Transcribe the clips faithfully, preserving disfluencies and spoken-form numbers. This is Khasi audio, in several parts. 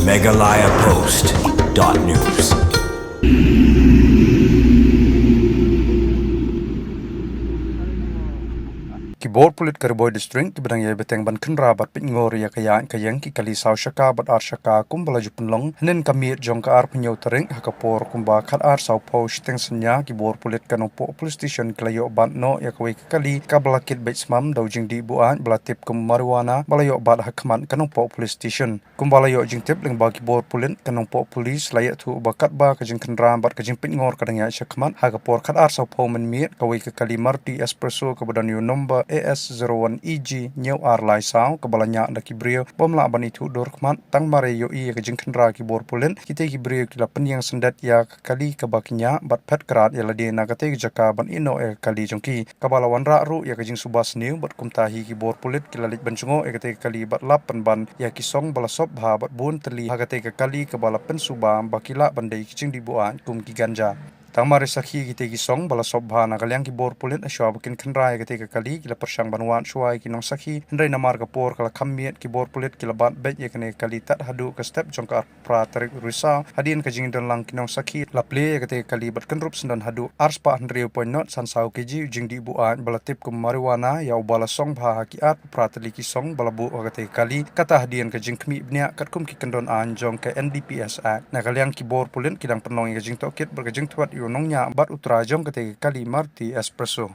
Meghalaya Post dot news. Ki bor pulit ka Ri Bhoi District kiba dang ïai bteng ban kynra bad pynngor ïa ka ïaid ka ïeng ki kali saw shaka bad ar shaka kumba la ju pynlong hynnin ka miet jong ka arphew hynñiew tarik ha ka por kumba khatar saw phew shiteng synñia ki bor pulit ka Nongpoh Police Station ki la ïoh bat noh ïa kawei ka kali kaba la kit beit smam da u jingdih buaid ba la tip kum marijuana ba la ïoh bat ha khmat ka Nongpoh Police Station. Kumba la ïoh jingtip lyngba ki bor pulit ka Nongpoh Police la ïathuh ba katba ka jingkynra bad ka jingpynngor ka dang ïaid shakhmat ha ka por khatar saw phew mynmiet kawei ka kali Maruti Espresso kaba don ïa u number A S zero one E G hynñiew ar lai saw kaba la ñiah da ki briew bym lah ban ithuh dur khmat tang mar ïohi ïa ka jingkynra ki bor pulit kitei ki briew ki la pynïeng syndet ïa ka kali kaba ki ñiah bad phet krad ïa lade na katei ka jaka ban ïeh noh ïa ka kali jong ki. Kaba la wanrah ruh ïa ka jingsuba sniew bad kumta hi ki bor pulit ki la leit ban jngoh ïa katei ka kali bad lap pynban ïa ki song ba la sop bha bad bun tylli ha katei ka kali kaba la pynsuba ba ki lah ban dei ki jingdih buaid kum ki ganja. Tang mar ïa sakhi kitei ki song ba la sop bha na ka liang ki bor pulit hashwa ba kin kynra ïa katei ka kali ki la pyrshang ban wad shuwa ïa ki nongsakhi hynrei namar ka por ka la kham miet ki bor pulit ki la bat beit ïa kane ka kali tad haduh ka step jong ka phra tarik u Risaw hadien ka jingdon lang ki nongsakhi la plie ïa katei ka kali bad kynrup syndon haduh ar spah hynriew point nod san saw kg u jingdih buaid ba la tip kum marijuana ïa uba la song bha ha ki arphew phra tylli ki song ba la buh ha katei ka kali kata hadien ka jingkhmih bniah katkum ki kyndon aiñ jong ka N D P S Act. Na ka liang ki bor pulit ki dang pynlong ïa ka jingtohkit bad ka jingthuat ïa u nongñiah bad u trai jong katei ka kali Maruti Espresso.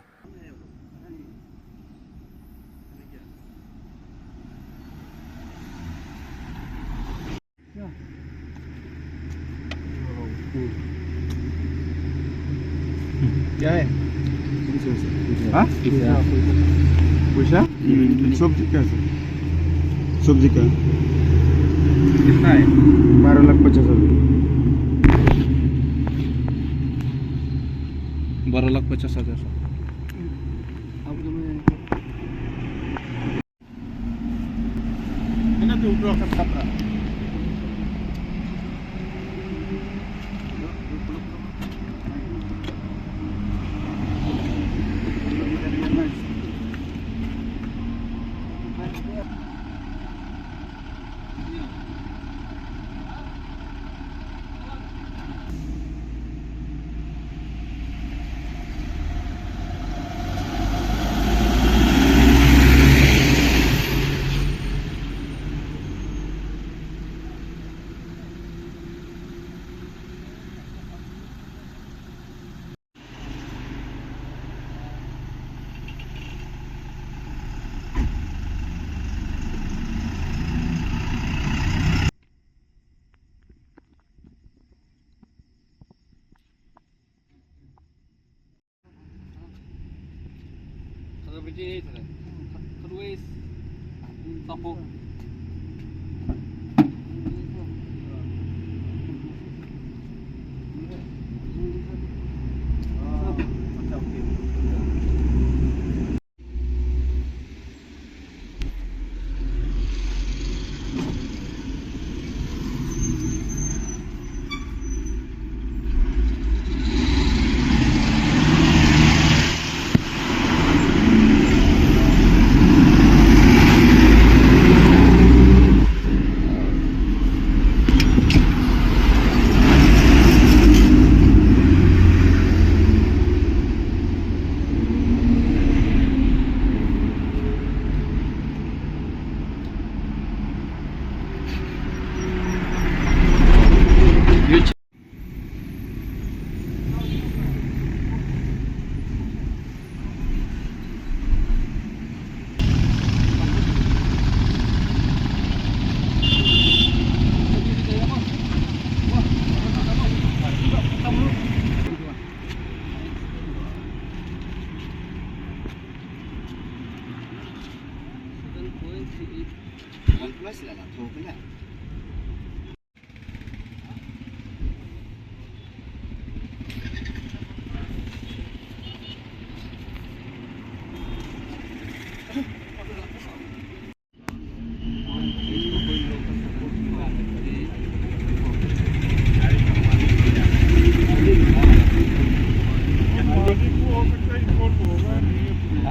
क्या है? हाँ? पैसा। पैसा? हम्म, सब्जी का है, सर। सब्जी का। कितना है? बारह लाख पचास हजार। बारह लाख पचास हजार।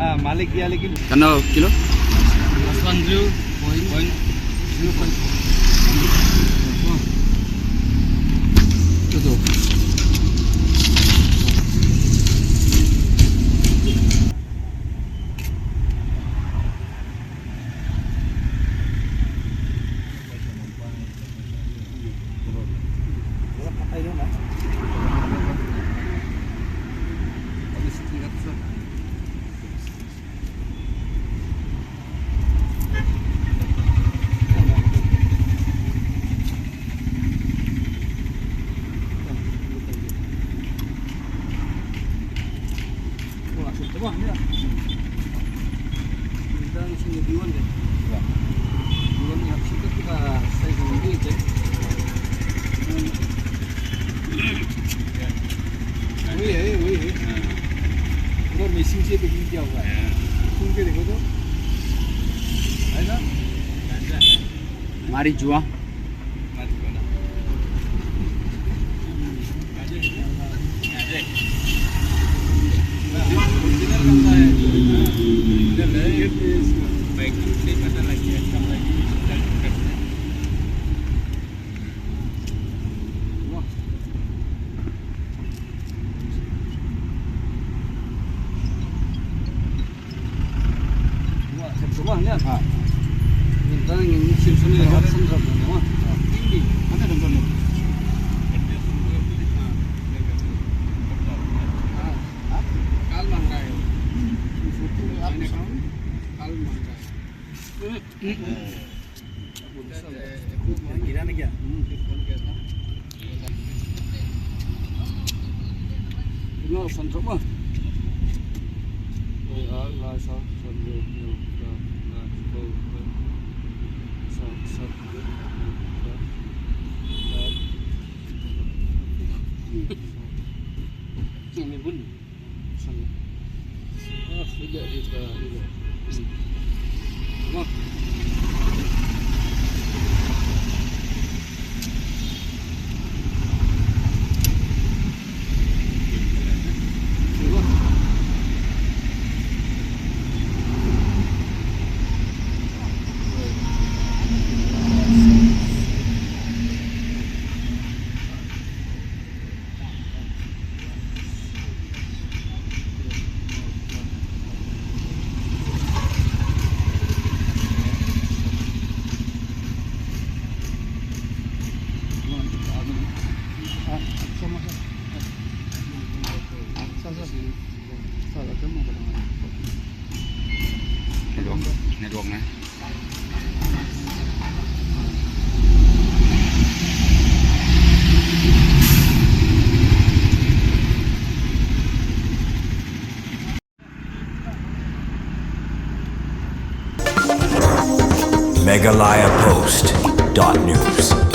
हाँ, मालिक दिया लेकिन। कितना किलो? Plus one zero point zero point four। Marijuana. Network, network na. Meghalaya Post dot news.